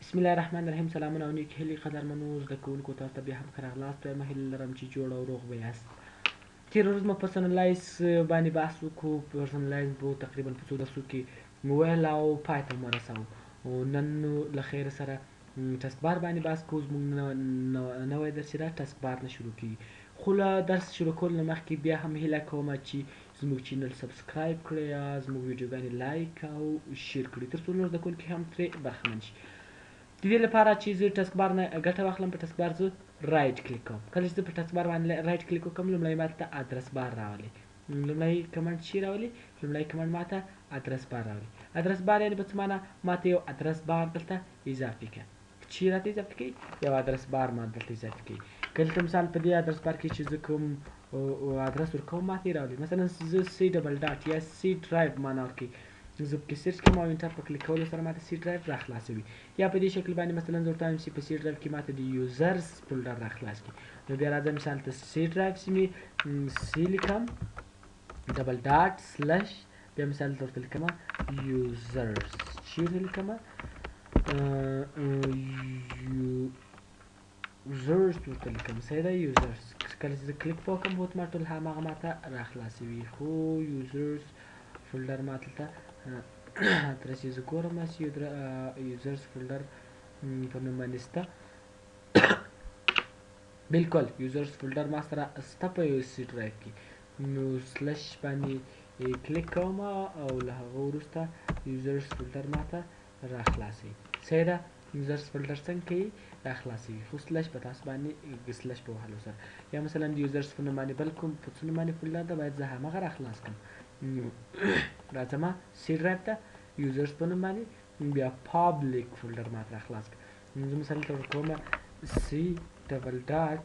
بسم الله الرحمن الرحیم. سلامونه او نیکې هیلې قدرمنو زده کوونکو، تاسو ته بیا هم ښه راغلاست وایم. هیله لرم چې جوړ او روغ به یاست. تېره ورځ مو personalize باندې بحث وکړو. personalize به تقریبا په څو درسو کې ویل او پای ته مو ورساوه. نن نو له خیره سره taskbar باندې بحث کوو. زموږ نوی درس چې ده taskbar نه شروع کېږي. خو له درس شروع کولو نه مخکې بیا هم هیله کوم چې زموږ channel subscribe کړئ یا زموږ ویډیوګانې like او share کړئ، تر څو نور زده کوونکي هم ترې برخمن شي. د دې لپاره چې زه taskbar نه ګټه واخلم، په taskbar زه right click کوم. کله چې زه په taskbar باندې right click وکړم، لومړی ماته address bar راولي. لومړی command چې راولي، لومړی command ماته address bar راولي. address bar یعنې په څه معنا؟ ماته یو address bar دلته اضافي کړه. چې راته اضافه کوي، یو address bar ما دلته اضافه کوي. کله مثال په دې address bar کې چې زه کوم ادرس ورکوم، ماته یې راولي. مثلا زه C double dot یا C drive معنا ورکوي، زه پکې search کوم او enter په کلیک کولو سره ماته C drive را خلاصوي. یا په دې شکل باندې مثلا زه ورته وایم چې په C drive کې ماته د users folder را خلاص کړي. نو بیا راځم مثال ته C drive چې مې C لیکم double dot slash، بیا مثال ته ورته لیکم users، چې ورته لیکم users ورته لیکم. صحیح ده، users. کله چې زه کلیک په وکړم، هو ټول هماغه ماته را خلاصوي. خو users folder ما دلته ادرس یې زه ګورم چې users folder په نوم باندې شته. بالکل users folder ما سره شته په یو C drive کې. نو slash باندې کلیک کوم او له هغه وروسته users folder ماته را خلاصوي. صحیح ده، users folder څنګه کوي را خلاصوي، خو slash په تاسو باندې slash په وهلو سره. یا مثلا د users په نوم باندې بل کوم په څه نوم باندې folder ده، باید زه هماغه را خلاص کړم. راځم C drive ته، users په نوم باندې بیا public folder ماته را خلاص کړه. زه مثلا ته ورکوم C double dot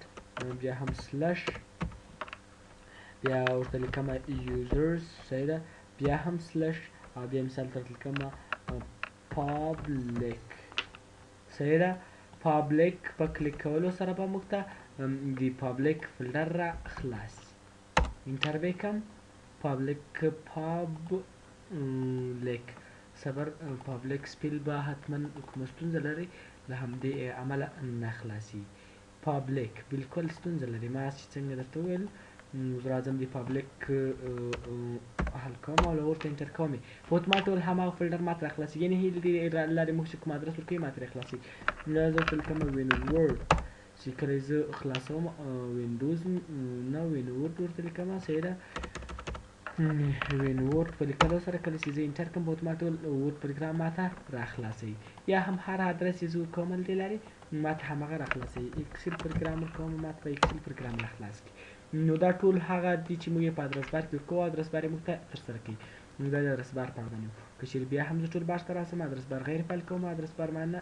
بیا هم slash، بیا ورته لیکم users. صحیح ده، بیا هم slash او بیا مثال ته ورته لیکم public. صحیح ده، public په کلیک کولو سره به موږ ته د public folder را خلاص. enter به کم public public صبر public spell به حتما کومه ستونزه لري، له همدې امله نه خلاصي. public بالکل ستونزه لري، ما چې څنګه درته وویل. نو زه راځم د public حل کوم او له ورته enter کوم یې. په اتومات ډول هماغه folder ماته را خلاصي. یعنې هیلې دې لارې موږ چې کوم ادرس ورکوي ماته را خلاصي. نو زه ورته لیکم winword چې کله زه خلاصوم وینډوز نه winword ورته لیکم. صحیح ده، winword په لیکلو سره کله چې زه enter کوم، په اتومات ډول Word program ماته را خلاصوي. یا هم هر ادرس چې زه ورکوم له دې لارې ماته هماغه را خلاصوي. Excel program ورکوم، ماته په Excel program را خلاص کړي. نو دا ټول هغه دي چې موږ یې په address bar کې ورکوو، address bar یې موږ ته ترسره کوي. نو دا د address bar په اړه باندې. که چېرې بیا هم زه toolbar ته راسم، address bar غیر فعال کوم، address bar ما نه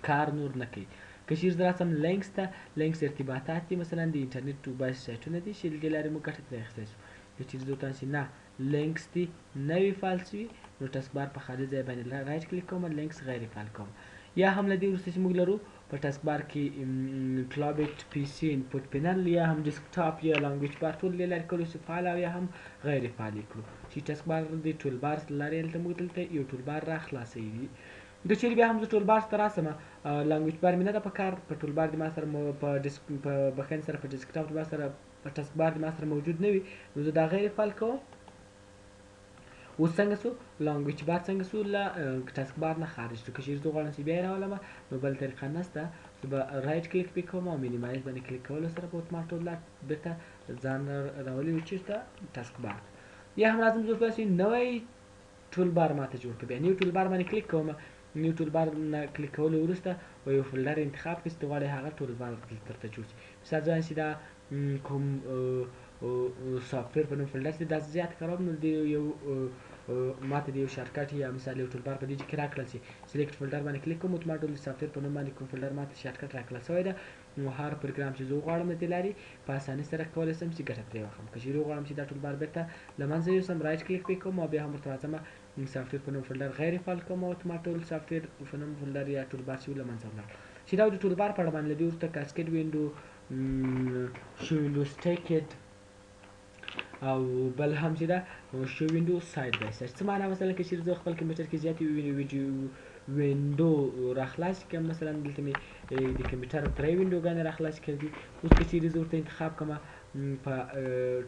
کار نور نه کوي. که چېرې زه راسم links ته، links ارتباطات دي، مثلا د انټرنیټ ویب سایټونه دي چې له دې لارې موږ ګټه ترې اخیستی شو. که چېرې زه ورته وایم چې نه links دي نه وي فعال شوي، نو taskbar په خالي ځای باندې right click کوم، links غیر فعال کوم. یا هم له دې وروسته چې موږ لرو په taskbar کې collapsed PC input panel یا هم desktop یا language bar، ټول دې لارې کولی شو فعال او یا هم غیر فعال یې کړو. چې taskbar د toolbar لارې دلته موږ دلته یو toolbar را خلاصوي. که چېرې بیا هم زه toolbar ته راسم، language bar مې نه ده په کار، په toolbar د ما سره په desk په بخښنې سره په desktop ما سره په taskbar د ما سره موجود نه وي، نو زه دا غیر فعال کوم. اوس څنګه سو language bar څنګه سو له taskbar نه خارج سو. که چېرې زه غواړم چې بیا یې راولم، نو بل طریقه نشته، زه به right click پرې کوم او minimize باندې کلیک کولو سره په اتومات ډول بېرته ځان راولي چېرته taskbar. یا هم راځم زه ورته نوی toolbar ماته جوړ کړه. بیا new toolbar باندې کلیک کوم. new toolbar نه کلیک کولو وروسته و یو folder انتخاب کړئ چې ته غواړې هغه toolbar درته جوړ شي. مثال زه وایم چې دا کوم software په نوم folder چې دا زیات کاروم، نو د یو ماته د یو shortcut یا مثال یو toolbar په دې کې راکړل شي. select folder باندې کلیک کوم، اتومات ډول software په نوم باندې کوم folder ماته shortcut راکړل شوی ده. نو هر پروګرام چې زه وغواړم د دې لارې په اسانۍ سره کولی شم چې ګټه ترې واخلم. که چېرې وغواړم چې دا toolbar بېرته له منځه یوسم، right click پرې کوم او بیا هم ورته راځم software په نوم folder غیر فعال کوم او اتومات ډول software په نوم folder یا toolbar چې له منځه ولاړ. چې دا د toolbar په اړه باندې له دې وروسته cascade window، show window stacked او بل هم چې ده show window side by side. څه معنا؟ مثلا که چېرې زه خپل کمپیوټر کې زیاتې ویډیو window راخلاص کړم. مثلا دلته مې د کمپیوټر درې وینډوګانې راخلاص کړې دي. اوس که چیرې زه ورته انتخاب کړم، په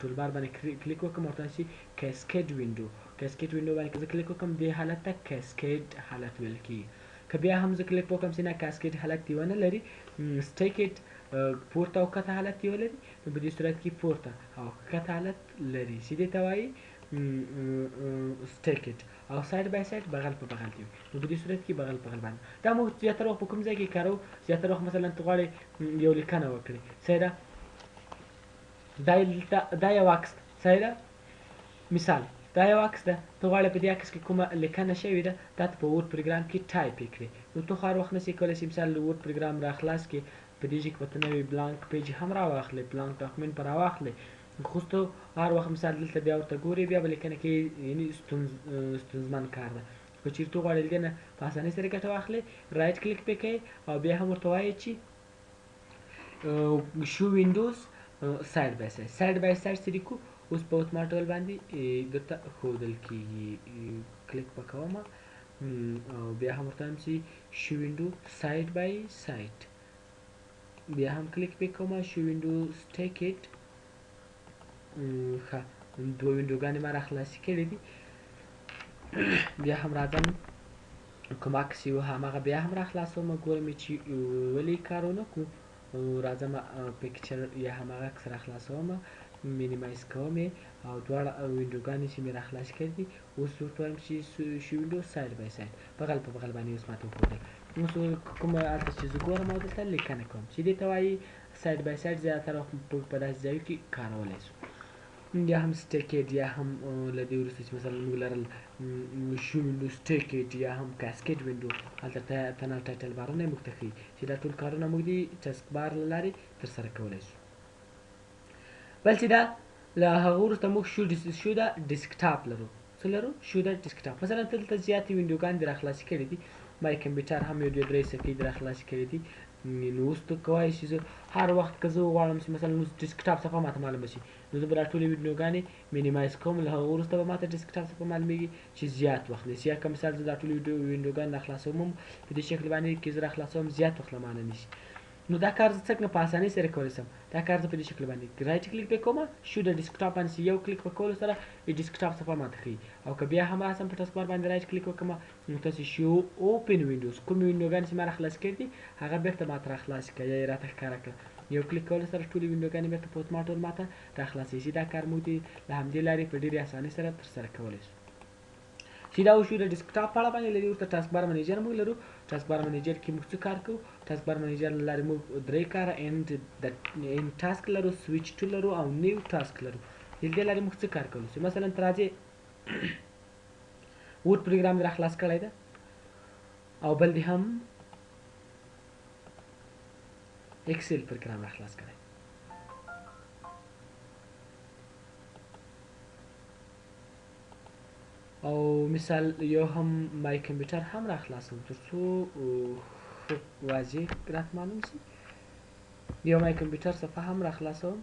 toolbar باندې کلیک وکړم، ورته شي cascade window. Cascade window باندې که زه کلیک وکړم، دې حالت ته cascade حالت ویل کېږي. که بیا هم زه کلیک وکړم چې نه، cascade حالت دی ونه لري، stacked پورته او کښته حالت دی ولري، نو په دې صورت کې پورته او کښته حالت لري چې دې ته وایي stacked، او side by side بغل په بغل دی، نو په دې صورت کې بغل په بغل باندې. دا موږ زیاتره وخت په کوم ځای کې کاروو؟ زیاتره وخت مثلا ته غواړې یو لیکنه وکړې، صحیح ده، دا یو عکس ده، صحیح ده، مثال دا یو عکس ده، ته غواړې په دې عکس کې کومه لیکنه شوې ده دا ته په Word پروګرام کې ټایپ یې کړې، نو ته خو هر وخت نشې کولی چې مثال Word پروګرام را خلاص کړې، په دې ځای کې به ته نوی blank page هم راواخلې، blank document به راواخلې، خو ته هر وخت مثال دلته بیا ورته ګورې، بیا به لیکنه کې یعنې ستونزمن کار ده. که چېرې ته غواړې له دې نه په اسانۍ سره ګټه واخلې، right click پرې کوې او بیا هم ورته وایې چې show windows side by side. Side by side څه لیکو اوس په اتومات ډول باندې درته ښودل کېږي. کلیک به کوم او بیا هم ورته وایم چې show window side by side، بیا هم کلیک پرې کوم، show window stacked. ښه، دوه وینډوګانې ما راخلاصې کړې دي. بیا هم راځم کوم عکس یې و هماغه بیا هم راخلاصوم، ګورم یې چې ولې کار ونه کړو. راځم picture یا هماغه عکس راخلاصوم، minimize کوم یې او دواړه وینډوګانې چې مې راخلاصې کړې دي اوس ورته وایم چې show window side by side، بغل په بغل باندې اوس ماته وښودل. اوس کومه هلته چې زه ګورم او دلته لیکنه کوم چې دې ته وایي side by side، زیاتره وخت په داسې ځایو کې کارولی شو. یا هم stacked، یا هم له دې وروسته چې مثلا موږ لرل show window stacked یا هم cascade window، هلته تنها title بارونه یې موږ ته ښیي چې دا ټول کارونه موږ د taskbar له لارې ترسره کولی شو. بل چې دا له هغه وروسته موږ show the desktop لرو. څه لرو؟ Show the desktop. مثلا ته دلته زیاتې وینډوګانې دې راخلاصې کړې دي، My Computer هم یو دوه درې صفحې دې راخلاصې کړې دي. نو اوس ته کوای شې زه هر وخت که زه وغواړم چې مثلا اوس desktop صفحه ماته معلومه شي، نو زه به دا ټولې ویډیوګانې minimize کوم، له هغه وروسته به ماته desktop صفحه معلومیږي چې زیات وخت نیسي. یا که مثال زه دا ټولې وینډوګانې راخلاصوم په دې شکل باندې که زه راخلاصوم زیات وخت له مانه نیسي. نو دا کار زه څنګه په اسانۍ سره کولی شم؟ دا کار زه په دې شکل باندې right click پرې کوم، show the desktop باندې یو کلیک په کولو سره د desktop صفحه ماته ښیي. او که بیا هم راسم په taskbar باندې right click وکړم، نو تاسې show open windows، کومې وینډوګانې چې ما راخلاص کړې دي هغه بېرته ماته راخلاص کړه یا یې راته ښکاره کړه. یو کلیک کولو سره ټولې وینډوګانې بېرته په اتومات ډول ماته راخلاصوي چې دا کار موږ له همدې لارې په ډېرې اسانۍ سره ترسره کولی شو. چې دا وشو د desktop په اړه باندې. له دې وروسته taskbar manager موږ لرو. Taskbar manager کې موږ څه کار کوو؟ Taskbar manager له لارې موږ درې کاره end task لرو، switch to لرو او new task لرو. له دې لارې موږ څه کار کوو؟ چې مثلا ته راځې Word پروګرام دې راخلاص کړی ده او بل دې هم Excel پروګرام راخلاص کړی. او مثال یو هم My Computer هم را خلاصوم تر څو ښه واضح راته معلوم شي. یو My Computer صفحه هم را خلاصوم.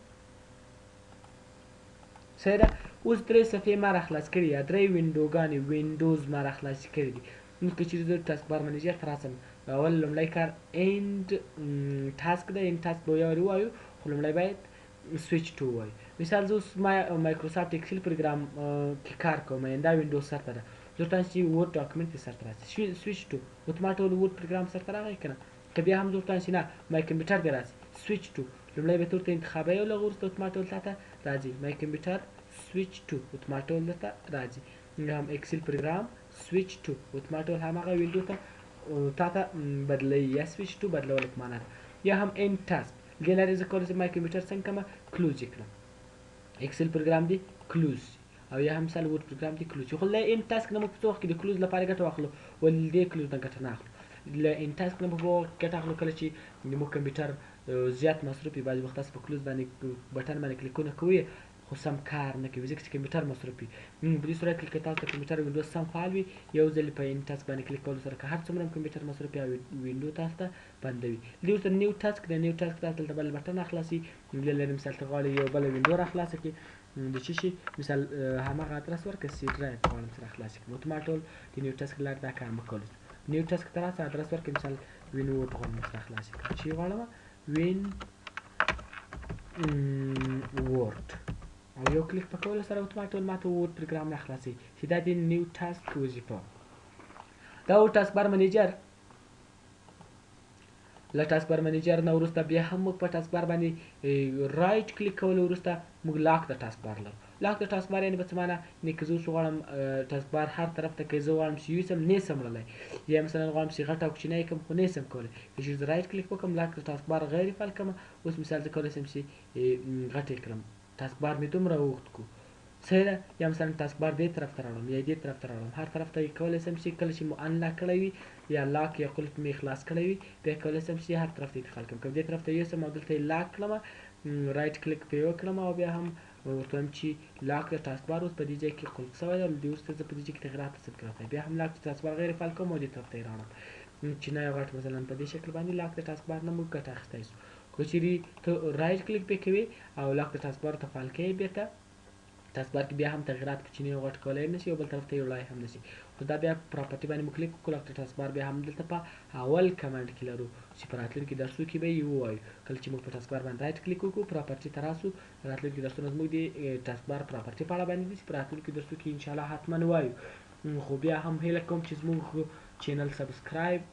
صحیح ده. اوس درې صفحې ما را خلاص کړي یا درې وینډوګانې windows ما را خلاصې کړي دي. نو که چیرې زه taskbar manager ته راسم، اول لومړی کار end task دی. End task به یو ووایو، خو لومړی باید switch to ووایو. مثال زه اوس Microsoft Excel پروګرام کې کار کوم، یعنې دا window سرته ده، زه ورته وایم چې Word document دې سرته راسي، switch to اتومات ډول Word پروګرام سرته راغی که نه؟ که بیا هم زه ورته وایم چې نه My Computer دې راسي، switch to لومړی به ته ورته انتخابوې او له هغه وروسته اتومات ډول تا ته راځي My Computer switch to اتومات ډول درته راځي. هم Excel پروګرام switch to اتومات ډول هماغه window ته تا ته بدلوي یا switch to بدلولو په معنا ده. یا هم end task، دې لارې زه کولی شم My Computer څنګه کړم؟ Close یې کړم، Excel پروګرام دې close او یا هم مثال Word پروګرام دې close. خو له end task نه موږ په څه وخت کې د close لپاره ګټه واخلو؟ ولې دې close نه ګټه نه اخلو؟ له end task نه موږ په وخت ګټه اخلو کله چې موږ کمپیوټر زیات مصروف وي. بعضې وخت تاسو په close باندې بټن باندې کلیکونه کوئ خو سم کار نه کوي ځکه چې کمپیوټر مصروف وي. په دې صورت کې که تاسو د کمپیوټر window سم فعال وي، یو ځل په end task باندې کلیک کولو سره که هر څومره هم کمپیوټر مصروف وي window تاسو ته بندوي. دې وروسته new task د new task تاسو دلته بل بټن راخلاصي. له لرې مثال ته غواړئ یو بله window راخلاصه کړي، د څه شي مثال هماغه ادرس ورکړه، C drive غواړم چې راخلاص کړم، اتومات ډول د new task له لارې دا کار موږ کولی شو. new task ته راسه، ادرس ورکړه. مثال Win Word غواړم اوس راخلاص کړم، چې غواړم Win Word، او یو کلیک په کولو سره اتومات ډول ماته Word پروګرام راخلاصوي، چې دا د new task وظیفه. دا و taskbar manager. له taskbar manager نه وروسته بیا هم موږ په taskbar باندې right click کولو وروسته موږ lock د taskbar لرو. lock د taskbar یعنې په څه معنا؟ یعنې که زه اوس وغواړم taskbar هر طرف ته که زه غواړم چې یوسم نه سم وړلی، یا مثلا غواړم چې غټه او کوچنی کړم خو نه سم کولی. که چېرې زه right click وکړم، lock د taskbar غیر فعال کړم، اوس مثال زه کولی شم چې غټ یې کړم، taskbar مې دومره اوږد کړو، صحیح ده. یا مثلا taskbar دې طرف ته راوړم یا دې طرف ته راوړم، هر طرف ته یې کولی شم چې کله چې مو unlock کړی وي یا lock یا قلف مې خلاص کړی وي، بیا کولی شم چې هر طرف ته انتقال کړم. که دې طرف ته یوسم او دلته یې lock کړم، right click پرې وکړم او بیا هم ورته وایم چې lock د taskbar اوس په دې ځای کې قلف شوی دی، له دې وروسته زه په دې ځای کې تغیرات نه شم کړی. بیا هم lock د taskbar غیر فعال کوم او دې طرف ته یې راوړم چې نه یو غټ. مثلا په دې شکل باندې lock د taskbar نه موږ ګټه اخیستی شو. که چېرې ته right click پرې کوې او lock د taskbar ته فعال کوې، بېرته taskbar کې بیا هم تغیرات کوچني او غټ کولای نه شي او بل طرف ته یې وړای هم نه شي. خو دا بیا property باندې مو کلیک وکړو، lock د taskbar بیا هم دلته په اول command کې لرو چې په راتلونکي درسو کې به یې ووایو. کله چې موږ په taskbar باندې right click وکړو، property ته راسو، راتلونکي درسونه زموږ د taskbar property په اړه باندې دي چې په راتلونکي درسو کې انشاءالله حتما وایو. خو بیا هم هیله کوم چې زموږ channel subscribe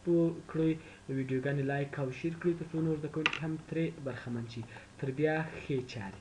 کړئ، ویډیوګانې like او share کړئ، تر څو نور زده کوونکي هم ترې برخمن شي. تر بیا ښې چارې.